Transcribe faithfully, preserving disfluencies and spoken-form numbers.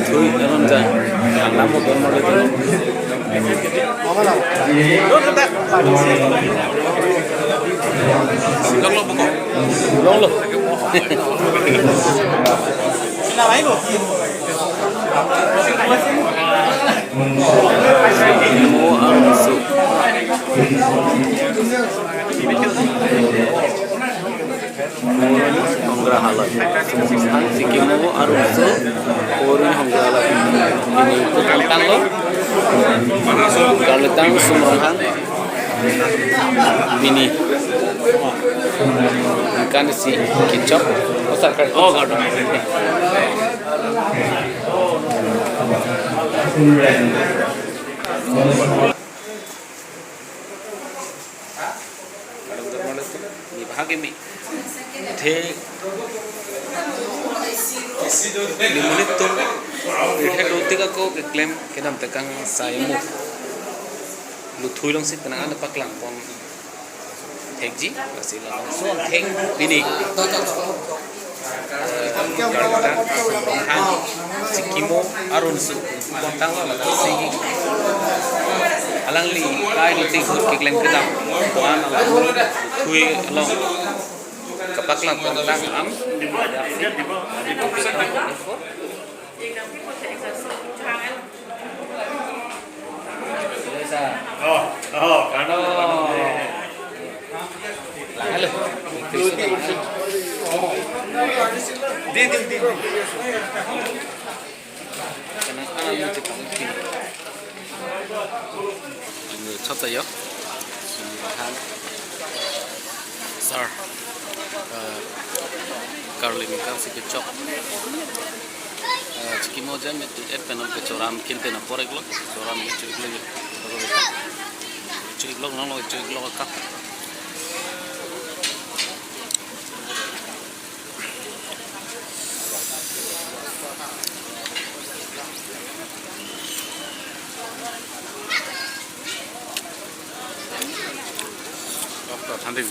Thui aron ja. Ang namo don mo don. Longlo buko. Longlo. Mo arongso. Honggrahaloi. Sumsang Sikimo arongso. Pori Honggrahaloi. Pini putang tanglo. Karlitang Sumronghang. Pini. Kan si kechok. Oh, sir, kan. Oh, God. Kadokave atum ni bhag kimi. Athe nimulitum pirthe dotik ako keklem kedam tekang sai mo. Luthui alongsi penang an paklang pon thekji, lasi labangso angtheng pini. Eh, Karlitang Sumronghang Sikimo arongso pon tanglo, lasi alangli kai dotik ahut keklem kedam wan alam thui along kapaklang pon tang am. Oh, oh, kano. Hello. Di, di, di, di. Kena alam mo chikang kin. Chot tayo. Sir. Eh, Karli Mingkang si kechok. Eh, Sikimo jan et pen kechoram kin pen apor iklo, kechoram iklo, iklo. Iklo nang lo, iklo ka. Thank you.